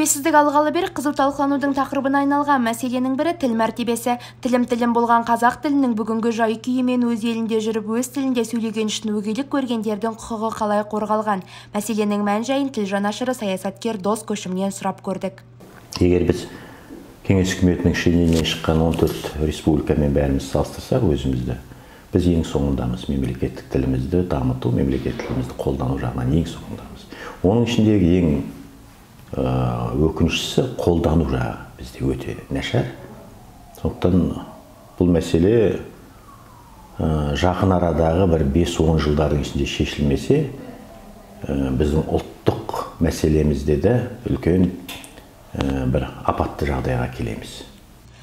Тәуелсіздік алғалы бері қызу талқыланудың тақырыбына айналған мәселенің бірі тіл мәртебесі. Тілім-тілім болған қазақ тілінің бүгінгі жай күйімен өз елінде жүріп, өз тілінде сөйлеген үшін өгейлік көргендердің құқығы қалай қорғалған? Мәселенің мән-жайын тіл жанашыры саясаткер Дос Көшімнен сұрап көрдік. Егер біз Кеңес үкіметінің шенінен шыққан 14 республикамен бәріміз салыстырсақ өзімізді, біз ең соңындамыз. Мемлекеттік тілімізді дамыту, мемлекеттік тілімізді қолдану жағынан ең соңындамыз. Оның ішіндегі ең өкініштісі қолдану жағы бізде өте нашар. Сондықтан бұл мәселе жақын арадағы бір 5-10 жылдардың ішінде шешілмесе, біздің ұлттық мәселемізде де үлкен бір апатты жағдайға келеміз.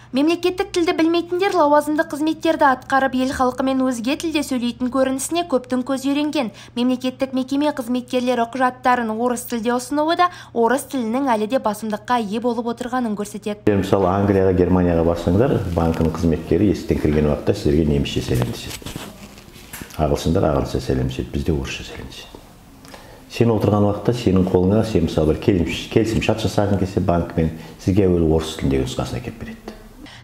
Мемлекеттік тілді білмейтіндер лауазымды қызметтерді атқарып, ел халқымен өзге тілде сөйлейтін көрінісіне көптің көзі үйренген. Мемлекеттік мекеме қызметкерлері құжаттарын орыс тілде ұсынуы да орыс тілінің әлі де басымдыққа ие болып отырғанын көрсетеді. Мысалы, Англияға, Германияға барсаңдар, банкінің қызметкері есіктен кірген уақытта сіздерге немісше сәлемдеседі. Ағылшындар ағылшынша сәлемдеседі, бізде орысша сәлемдеседі. Сен отырған уақытта сенің қолыңа, сен мысалы бір келісімшарт жасағың келсе банкпен, сізге әуелі орыс тіліндегі нұсқасын әкеліп береді.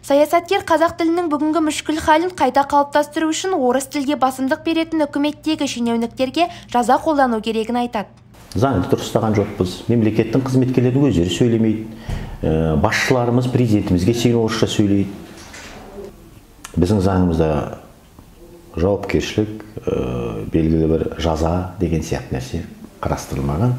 Саясаткер қазақ тілінің бүгінгі мүшкіл халін қайта қалыптастыру үшін орыс тілге басымдық беретін үкіметтегі шенеуніктерге жаза қолдану керегін айтады. Заңды дұрыстаған жоқпыз. Мемлекеттің қызметкерлерінің өздері сөйлемейді. Басшыларымыз президентімізге шейін орысша сөйлейді. Біздің заңымызда жауапкершілік, белгілі бір жаза деген сияқты нәрсе қарастырылмаған.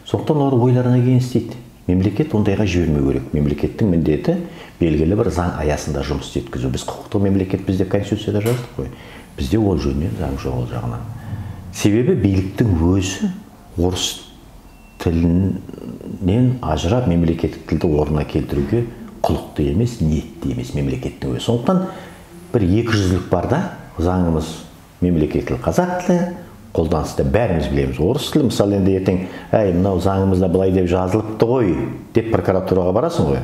Сондықтан олар ойларына келгенін істейді. Мемлекет ондайға жібермеу керек. Мемлекеттің міндеті белгілі бір заң аясында жұмыс істеткізу. Біз құқықтық мемлекетпіз деп Конституцияда жаздық қой. Бізде ол жөнінен заң жоқ ол жағынан. Себебі биліктің өзі орыс тілінен ажырап мемлекеттік тілді орнына келтіруге құлықты емес, ниетті емес мемлекеттің өзі. Сондықтан бір екіжүзділік бар да, заңымыз мемлекеттік тіл қазақ тілі, қолданыста бәріміз білеміз орыс тілі. Мысалы, енді ертең, әй, мынау заңымызда былай деп жазылыпты ғой деп прокуратураға барасың ғой.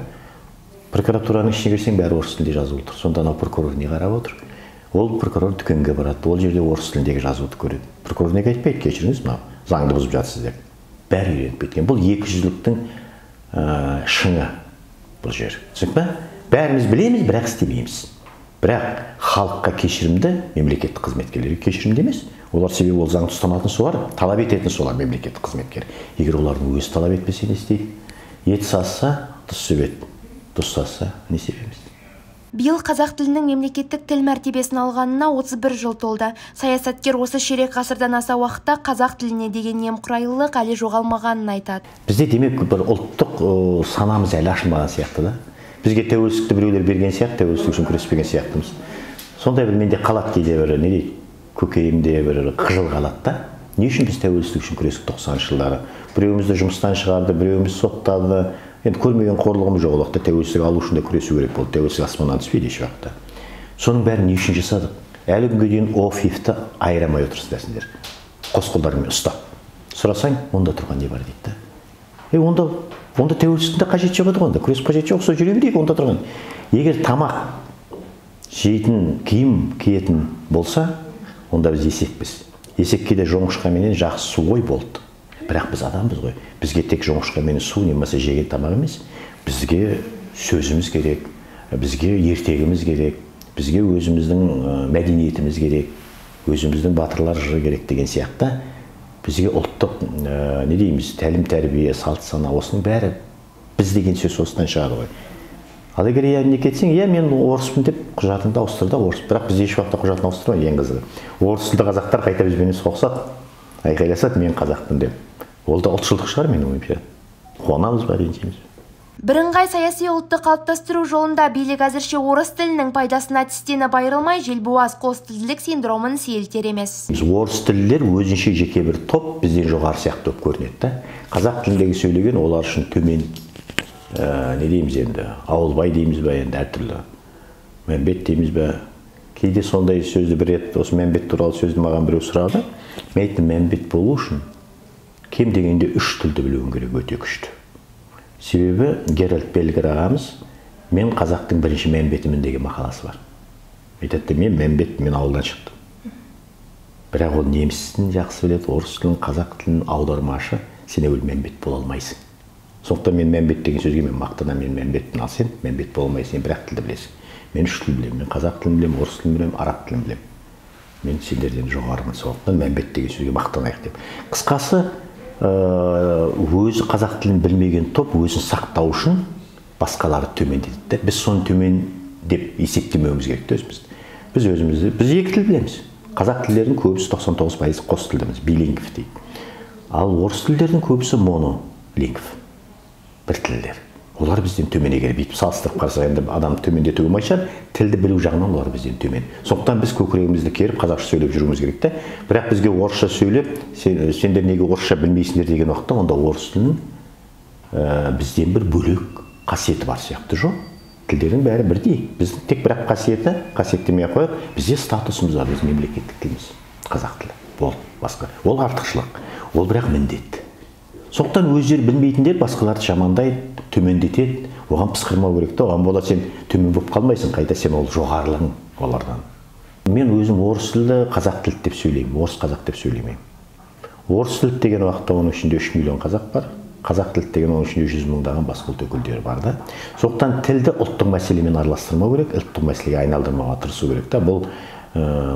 Прокуратураның ішіне кірсең бәрі орыс тілінде жазулы тұр. Сонда анау прокурор не қарап отыр? Ол прокурор дүкенге барады, ол жерде орыс тіліндегі жазуды көреді. Прокурор неге айтпайды, кешіріңіз, мынау заңды бұзып жатсыз деп. Бәрі үйреніп кеткен. Бұл екіжүзділіктің шыңы бұл жер. Түсінік пе? Бәріміз білеміз, бірақ істемейміз. Бірақ халыққа кешірімді, мемлекеттік қызметкерлерге кешірімді емес. Олар себебі ол заңды ұстанатын солар, талап ететін солар мемлекеттік қызметкер. Егер олардың өзі талап етпесе не істейді? Ет сасса, тұз себеді. Тұз сасса, не себеміз? Биыл қазақ тілінің мемлекеттік тіл мәртебесін алғанына 31 жыл толды. Саясаткер осы ширек ғасырдан аса уақытта қазақ тіліне деген немқұрайлылық әлі жоғалмағанын айтады. Бізде демек бір ұлттық санамыз әлі ашылмаған сияқты да. Бізге тәуелсіздікті біреулер берген сияқты, тәуелсіздік үшін күреспеген сияқтымыз. Сондай бір менде қалады кейде бір, не дейді, көкейімде бір қыжыл қалады да. Не үшін біз тәуелсіздік үшін күрестік 90-шы жылдары? Біреуімізді жұмыстан шығарды, біреуімізді соттады. Енді көрмеген қорлығымыз жоқ ол уақытта. Тәуелсіздік алу үшін де күресу керек болды. Тәуелсіздік аспаннан түспейді еш уақытта. Соның бәрін не үшін жасадық? Әлі күнге дейін ОФИФ-ті айырамай отырсыздар сендер. Қос қолдарыңмен ұстап. Сұрасаң, онда тұрған не бар дейді да. Онда тәуелсіздіктің де қажеті жоқ еді ғой, онда күрес қажеті жоқ, сол жүре берейік онда тұрған. Егер тамақ жейтін, киім киетін болса, онда біз есекпіз. Есекке де жоңышқаменен жақсы су ғой болды. Бірақ біз адамбыз ғой. Бізге тек жоңышқаменен су немесе жеген тамақ емес, бізге сөзіміз керек, бізге ертегіміз керек, бізге өзіміздің мәдениетіміз керек, өзіміздің батырлар жыры керек деген сияқты. Бізге ұлттық, не дейміз, тәлім тәрбие, салт сана, осының бәрі біз деген сөз осыдан шығады ғой. Ал егер иә не кетсең, иә мен орыспын деп құжатыңды ауыстыр да орыс. Бірақ біз еш уақытта құжатын ауыстырмайды, ең қызығы. Орыс тілді қазақтар қайта бізбенен соғысады, айқайласады, мен қазақпын деп. Ол да ұлтшылдық шығар менің ойымша. Қуанамыз ба, ренжиміз бе? Бірыңғай саяси ұлтты қалыптастыру жолында билік әзірше орыс тілінің пайдасына тістеніп айырылмай, желбуаз қос тілділік синдромын сейілтер емес. Орыс тілділер өзінше жеке бір топ, бізден жоғары сияқты болып көрінеді да. Қазақ тіліндегі сөйлеген олар үшін төмен, не дейміз енді, ауылбай дейміз бе енді, әртүрлі мәмбет дейміз бе. Кейде сондай сөзді бір рет, осы мәмбет туралы сөзді маған біреу сұрады. Мен айттым, мәмбет болу үшін кем дегенде 3 тілді білуің керек, өте күшті. Себебі Геральд Бельгер ағамыз мен қазақтың бірінші мәмбетімін деген мақаласы бар. Айтады, мен мәмбет, мен ауылдан шықтым. Бірақ ол неміс тілін жақсы біледі, орыс тілін, қазақ тілін аудармашы, сен әуелі мәмбет бола алмайсың. Сондықтан мен мәмбет деген сөзге мен мақтанамын, мен мәмбетпін, ал сен мәмбет бола алмайсың, сен бір-ақ тілді білесің. Мен үш тіл білемін, мен қазақ тілін білемін, орыс тілін білемін, араб тілін білемін. Мен сендерден жоғарымын, сондықтан мәмбет деген сөзге мақтанайық деп. Қысқасы, өзі қазақ тілін білмеген топ өзін сақтау үшін басқалары төмендетеді. Біз соны төмен деп есептемеуіміз керек те өзімізді. Біз өзімізді, біз екі тіл білеміз. Қазақ тілдерінің көбісі 99% қос тілдіміз, билингв дейді. Ал орыс тілдерінің көбісі монолингв, бір тілдер. Олар бізден төмен, егер бүйтіп салыстырып қарасақ, енді адам төмендетуге болмайтын шығар, тілді білу жағынан олар бізден төмен. Сондықтан біз көкірегімізді керіп қазақша сөйлеп жүруіміз керек те. Бірақ бізге орысша сөйлеп, сендер неге орысша білмейсіңдер деген уақытта, онда орыс тілінің бізден бір бөлек қасиеті бар сияқты. Жоқ, тілдердің бәрі бірдей. Біздің тек бір қасиеті, қасиет демей ақ қояйық, бізде статусымыз бар, біз мемлекеттік тіліміз, қазақ тілі. Болды, басқа. Ол артықшылық, ол бірақ міндет. Сондықтан өздері білмейтіндер басқаларды жамандайды, төмендетеді, оған пысқырмау керек те, оған бола сен төмен болып қалмайсың, қайта сен ол жоғарылығың олардан. Мен өзім орыс тілді, қазақ тілді деп сөйлеймін, орыс қазақ деп сөйлемеймін. Орыс тілді деген уақытта оның ішінде 3 миллион қазақ бар, қазақ тілді деген оның ішінде 100 мыңдаған басқа ұлт өкілдері бар да. Сондықтан тілді ұлттық мәселемен араластырмау керек, ұлттық мәселеге айналдырмауға тырысу керек та. Бұл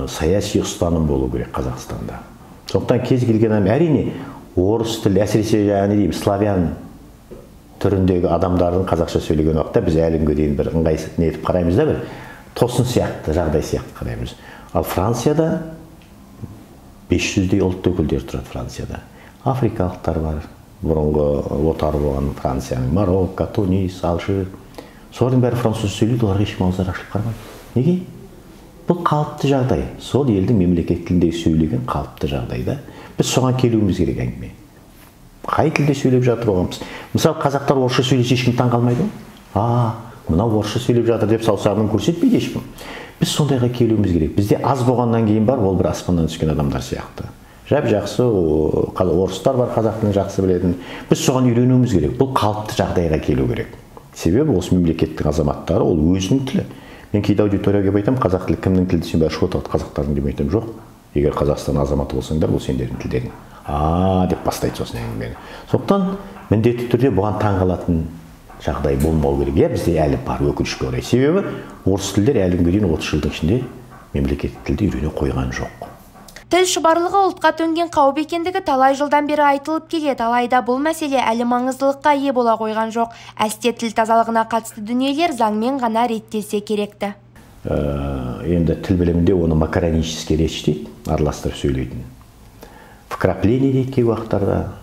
саяси ұстаным болу керек Қазақстанда. Сондықтан кез келген адам, әрине, орыс тілі, әсіресе жаңа не дейміз, славян түріндегі адамдардың қазақша сөйлеген уақытта біз әлі күнге дейін бір ыңғайсыз не етіп қараймыз да, бір тосын сияқты, жағдай сияқты қараймыз. Ал Францияда 500-дей ұлт өкілдері тұрады Францияда. Африкалықтар бар, бұрынғы отары болған Францияның, Марокко, Тунис, Алжир. Солардың бәрі француз сөйлейді, оларға ешкім ауыздары ашылып қарамайды. Неге? Бұл қалыпты жағдай. Сол елдің мемлекет тілінде сөйлеген қалыпты жағдайда. Біз соған келуіміз керек әңгіме. Қай тілде сөйлеп жатыр оған біз? Мысалы, қазақтар орысша сөйлесе ешкім таң қалмайды ғой. А, мынау орысша сөйлеп жатыр деп саусағымен көрсетпейді ешкім. Біз сондайға келуіміз керек. Бізде аз болғаннан кейін бар, ол бір аспаннан түскен адамдар сияқты. Жап-жақсы орыстар бар, қазақ тілін жақсы білетін. Біз соған үйренуіміз керек. Бұл қалыпты жағдайға келу керек. Себебі осы мемлекеттің азаматтары, ол өзінің тілі. Мен кейде аудиторияға келіп айтамын, қазақ тілі кімнің тілі десем, бәрі шок отырады, қазақтардың деп айтамын. Жоқ, егер Қазақстан азаматы болсаңдар, бұл сендердің тілдерің. А, деп бастайды сосын әңгімені. Сондықтан міндетті түрде бұған таң қалатын жағдай болмау керек. Иә, бізде әлі бар, өкінішке орай. Себебі орыс тілдер әлі күнге дейін 30 жылдың ішінде мемлекеттік тілді үйрене қойған жоқ. Тіл шұбарлығы ұлтқа төнген қауіп екендігі талай жылдан бері айтылып келеді. Алайда бұл мәселе әлі маңыздылыққа ие бола қойған жоқ. Әсте тіл тазалығына қатысты дүниелер заңмен ғана реттелсе керекті. Енді тіл білімінде оны макаронический речь дейді, араластырып сөйлейтін. Вкрапление дейді кей уақыттарда.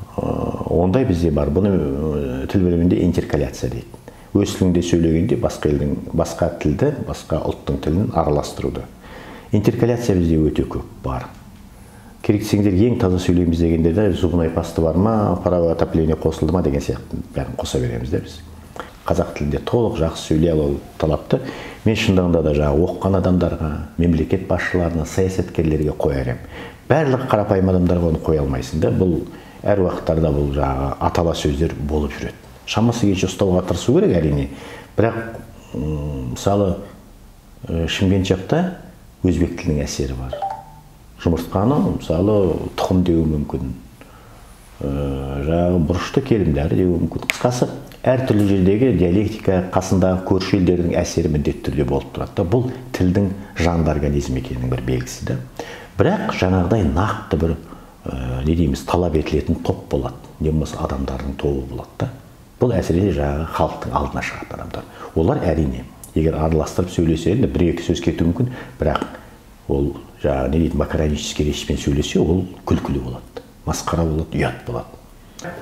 Ондай бізде бар. Бұны тіл білімінде интеркаляция дейді. Өз тіліңде сөйлегенде басқа елдің, басқа тілді, басқа ұлттың тілін араластыруды. Интеркаляция бізде өте көп бар. Керек десеңдер ең таза сөйлейміз дегендерде зубной пасты бар ма, паровое отопление қосылды ма деген сияқты бәрін қоса береміз де біз. Қазақ тілінде толық жақсы сөйлей алу талапты мен шындығында да жаңа оқыған адамдарға, мемлекет басшыларына, саясаткерлерге қояр едім. Барлық қарапайым адамдарға оны қоя алмайсың да. Бұл әр уақыттарда бұл жаңағы атала сөздер болып жүреді. Шамасы келгенше ұстауға тырысу керек әрине. Бірақ мысалы Шымкент жақта өзбек тілінің әсері бар. Жұмыртқаны мысалы тұқым деуі мүмкін, жаңағы бұрышты келімдері деуі мүмкін. Қысқасы, әртүрлі жердегі диалектика қасындағы көрші елдердің әсері міндетті түрде болып тұрады да. Бұл тілдің жанды организм екенінің бір белгісі да. Бірақ жаңағыдай нақты бір не дейміз, талап етілетін топ болады, не болмаса адамдардың тобы болады да. Бұл әсіресе жаңағы халықтың алдына шығатын адамдар. Олар әрине, егер араластырып сөйлесе, енді бір-екі сөз кетуі мүмкін, бірақ ол жаңағы не дейді, макаронический речьпен сөйлесе, ол күлкілі болады, масқара болады, ұят болады.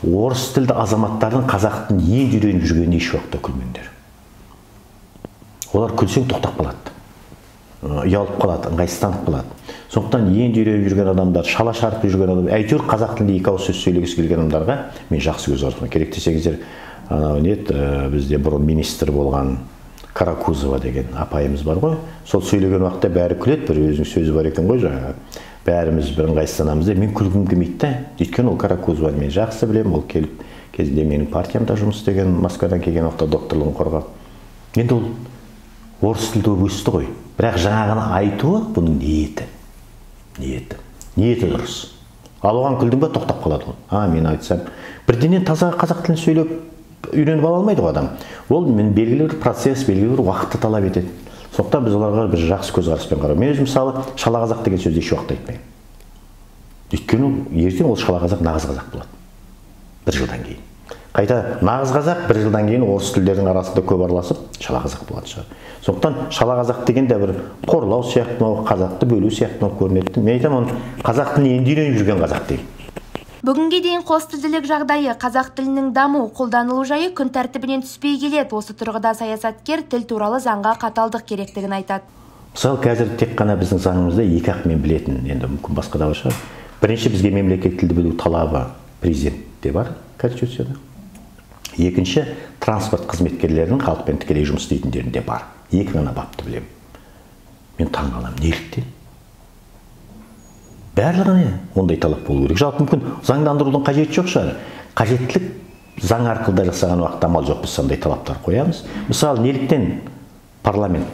Орыс тілді азаматтардың қазақ тілін енді үйреніп жүргеніне еш уақытта күлмеңдер. Олар күлсең тоқтап қалады, ұялып қалады, ыңғайсызданып қалады. Сондықтан енді үйреніп жүрген адамдар, шала шарпы жүрген адамдар, әйтеуір қазақ тілінде екі ауыз сөз сөйлегісі келген адамдарға мен жақсы көзқараспын. Керек десеңіздер, анау не еді, бізде бұрын министр болған Каракузова деген апайымыз бар ғой. Сол сөйлеген уақытта бәрі күледі, бір өзінің сөзі бар екен ғой жаңағы. Бәріміз бір ыңғайсызданамыз деп, мен күлгім келмейді да. Өйткені ол Каракузованы мен жақсы білемін, ол келіп кезінде менің партиямда жұмыс істеген, Москвадан келген уақытта докторлығын қорғап. Енді ол орыс тілді болып өсті ғой. Бірақ жаңағыны айтуы бұның ниеті. Ниеті. Ниеті дұрыс. Ал оған күлдің бе, тоқтап қалады ол. Мен айтсам, бірденен таза қазақ тілін сөйлеп үйреніп ала алмайды ғой адам. Ол белгілі бір процесс, белгілі бір уақытты талап етеді. Сондықтан біз оларға бір жақсы көзқараспен қарау. Мен өзім мысалы шала қазақ деген сөзді еш уақытта айтпаймын. Өйткені ертең ол шала қазақ нағыз қазақ болады. Бір жылдан кейін. Қайта нағыз қазақ бір жылдан кейін орыс тілдердің арасында көп араласып шала қазақ болатын шығар. Сондықтан шала қазақ деген де бір қорлау сияқты, қазақты бөлу сияқты көрінеді. Мен айтамын, оны қазақ тілін енді үйреніп жүрген қазақ деймін. Бүгінге дейін қос тілділік жағдайы, қазақ тілінің даму, қолданылу жайы күн тәртібінен түспей келеді. Осы тұрғыда саясаткер тіл туралы заңға қаталдық керектігін айтады. Мысалы, қазір тек қана біздің заңымызда екі ақ мен білетін, енді мүмкін басқа да бар шығар. Бірінші, бізге мемлекеттік тілді білу талабы президентте бар, конституцияда. Екінші, транспорт қызметкерлерінің халықпен тікелей жұмыс істейтіндерінде бар. Екі ғана бапты білемін. Мен таңғаламын, неліктен? Барлығына ондай талап болу керек. Жалпы мүмкін заңдандырудың қажеті жоқ шығар. Қажеттілік заң арқылы да жасаған уақытта амал жоқ, біз сондай талаптар қоямыз. Мысалы, неліктен парламент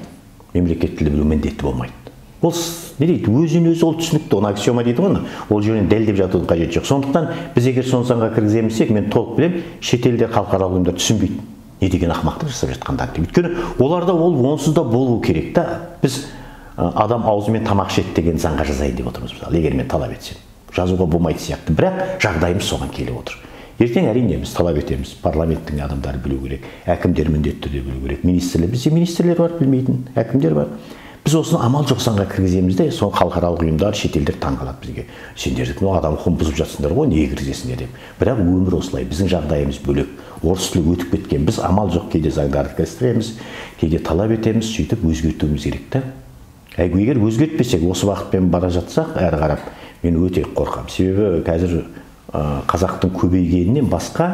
мемлекеттік тілді білу міндетті болмайды? Ол не дейді? Өзін өзі ол түсінікті, оны аксиома дейді ғой, ол жерін дәлелдеп жатудың қажеті жоқ. Сондықтан біз егер соны заңға кіргіземіз десек, мен толық білемін, шетелде халықаралық ұйымдар түсінбейді. Не деген ақымақтық жасап жатқандарын деп. Өйткені оларда ол онсыз да болу керек та. Біз адам аузымен тамақ ішеді деген заңға жазайын деп отырмыз, мысалы, егер мен талап етсем. Жазуға болмайтын сияқты, бірақ жағдайымыз соған келіп отыр. Ертең әрине біз талап етеміз, парламенттің адамдары білу керек, әкімдер міндетті түрде білу керек, министрлер, бізде министрлер бар білмейтін, әкімдер бар. Біз осыны амал жоқ заңға кіргіземіз де, соны халықаралық ұйымдар, шетелдер таңғалады бізге. Сендер адам құқығын бұзып жатсыңдар ғой, неге кіргізесіңдер деп. Бірақ өмір осылай, біздің жағдайымыз бөлек. Орыс тілі өтіп кеткен, біз амал жоқ кейде заңдарды кірістіреміз, кейде талап етеміз, сөйтіп өзгертуіміз керек та. Егер өзгертпесек, осы бағытпен бара жатсақ, әрі қарап, мен өте қорқамын. Себебі қазір қазақтың көбейгенінен басқа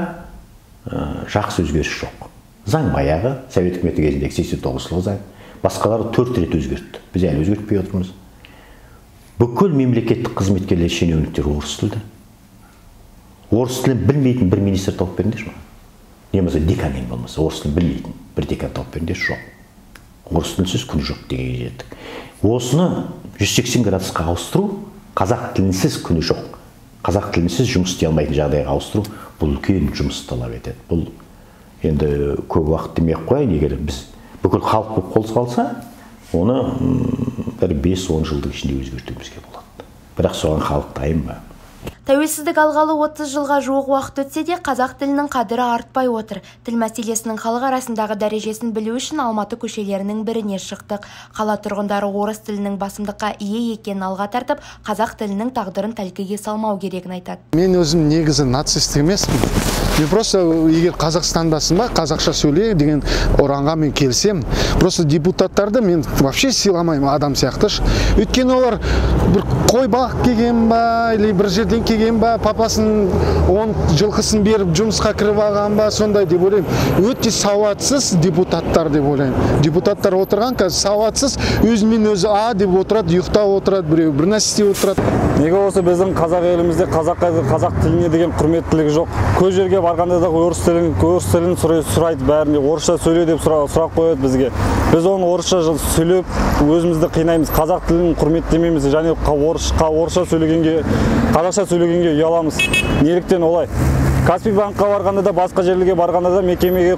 жақсы өзгеріс жоқ. Заң баяғы, Совет үкіметі кезіндегі 89 жылғы заң. Басқалары 4 рет өзгертті. Біз әлі өзгертпей отырмыз. Бүкіл мемлекеттік қызметкерлер, шенеуніктер орыс тілді. Орыс тілін білмейтін бір министр тауып беріңдерші маған. Не болмаса декан, ең болмаса орыс тілін білмейтін бір декан тауып беріңдерші, жоқ. Орыс тілінсіз күн жоқ дегенге жеттік. Осыны 180 градусқа ауыстыру, қазақ тілінсіз күні жоқ. Қазақ тілінсіз жұмыс істей алмайтын жағдайға ауыстыру, бұл үлкен жұмыс талап етеді. Бұл енді көп уақыт демей ақ қояйын, егер біз бүкіл халық болып қол салса, оны бір 5-10 жылдың ішінде өзгертуімізге болады. Бірақ соған халық дайын ба? Тәуелсіздік алғалы 30 жылға жуық уақыт өтсе де, қазақ тілінің қадірі артпай отыр. Тіл мәселесінің халық арасындағы дәрежесін білу үшін Алматы көшелерінің біріне шықтық. Қала тұрғындары орыс тілінің басымдыққа ие екенін алға тартып, қазақ тілінің тағдырын тәлкіге салмау керегін айтады. Мен өзім негізі нацист емеспін. Мен просто егер Қазақстандасың ба, қазақша сөйле деген ұранға мен келісемін. Просто депутаттарды мен вообще сыйламаймын адам сияқты. Өйткені олар бір қой бағып келген ба, или бір жерден келген ба, папасының 10 жылқысын беріп жұмысқа кіріп алған ба, сондай деп ойлаймын. Өте сауатсыз депутаттар деп ойлаймын. Депутаттар отырған қазір сауатсыз, өзімен өзі а деп отырады, ұйықтап отырады, біреу бір нәрсе істеп отырады. Неге осы біздің қазақ елімізде қазақ тіліне деген құрметтілік жоқ? Көп жерге барғанда да орыс тілін сұрайды бәріне, орысша сөйле деп сұрақ қояды бізге. Біз оны орысша сөйлеп өзімізді қинаймыз, қазақ тілін құрметтемейміз және орысша сөйлегенге, қазақша сөйлегенге ұяламыз. Неліктен олай? Каспий банкқа барғанда да, басқа жерлерге барғанда да, мекемеге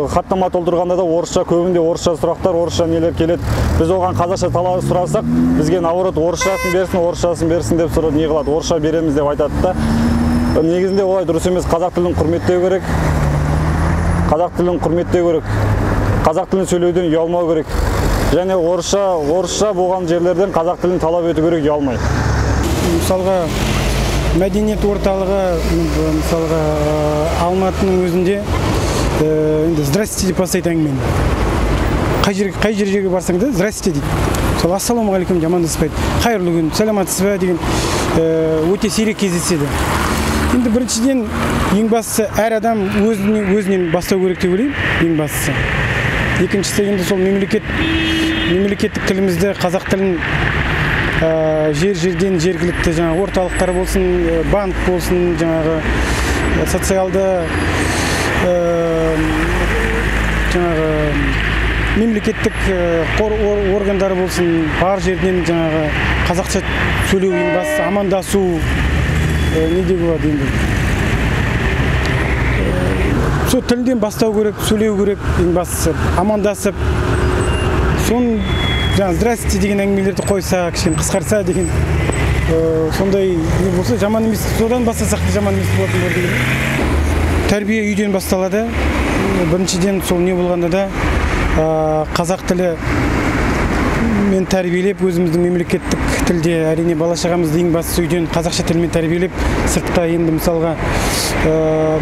хаттама толтырғанда да орысша, көбінде орысша сұрақтар, орысша нелер келеді. Біз оған қазақша талап сұрасақ, бізге наоборот орысшасын берсін, орысшасын берсін деп сұрап не қылады, орысша береміз деп айтады да. Негізінде олай дұрыс емес, қазақ тілін құрметтеу керек. Қазақ тілін құрметтеу керек. Қазақ тілін сөйлеуден ұялмау керек. Және орысша болған жерлерден қазақ тілін талап ету керек, ұялмай. Мысалға, мәдениет орталығы, мысалға, Алматының өзінде енді здрасте деп бастайды әңгімені. Қай жерге барсаң да здрасте дейді. Мысалы, ассалаумағалейкум деп амандаспайды. Қайырлы күн, саламатсыз ба деген өте сирек кездеседі. Енді біріншіден, ең бастысы әр адам өзінен бастау керек деп ойлаймын, ең бастысы. Екіншісі, енді сол мемлекеттік тілімізді, қазақ тілін жер-жерден жергілікті жаңағы орталықтар болсын, банк болсын, жаңағы социалды жаңағы мемлекеттік органдары болсын, бар жерден жаңағы қазақша сөйлеу, ең бастысы амандасу. Не деуге болады енді? Сол тілден бастау керек, сөйлеу керек, ең бастысы амандасып, соны жаңа «здрасте» деген әңгімелерді қойса, кішкене қысқарса деген, сондай не болса, жаман емес, содан бастасақ та жаман емес болатын болар деген. Тәрбие үйден басталады. Біріншіден, сол не болғанда да қазақ тілі мен тәрбиелеп, өзіміздің мемлекеттік тілде, әрине, бала шағамызды ең бастысы үйден қазақша тілмен тәрбиелеп, сыртқа енді, мысалға,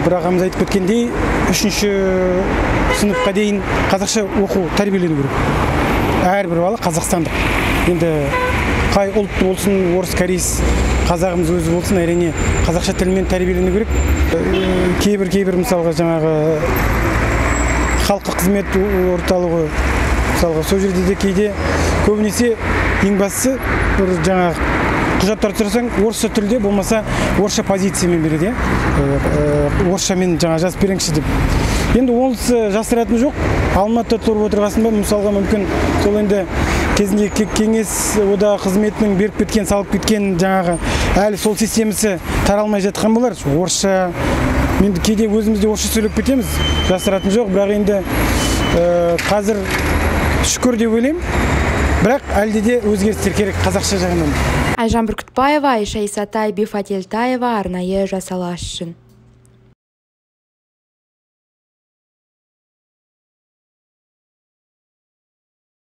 бір ағамыз айтып кеткендей, үшінші сыныпқа дейін қазақша оқу, тәрбиелену керек әрбір бала қазақстандық. Енді қай ұлт болсын, орыс, кореец, қазағымыз өзі болсын, әрине, қазақша тілмен тәрбиелену керек. Кейбір, мысалға, жаңағы халыққа қызмет орталығы, мысалға, сол жерде де кейде, көбінесе, ең бастысы бір жаңағы құжаттар сұрасаң, орысша тілде, болмаса орысша позициямен береді, иә, орысшамен жаңа жазып беріңізші деп. Енді онысы жасыратын жоқ, Алматыда тұрып отырғасын ба, мысалға, мүмкін сол енді кезінде Кеңес одағы қызметінің беріп кеткен, салып кеткен жаңағы әлі сол системасы таралмай жатқан болар. Орысша енді кейде өзіміз де орысша сөйлеп кетеміз, жасыратын жоқ, бірақ енді қазір шүкір деп ойлаймын, бірақ әлде де өзгерістер керек қазақша жағынан. Айжан Бүркітбаева, Айша Исатай, Бифат Елтаева, арнайы «Жас Алаш» үшін.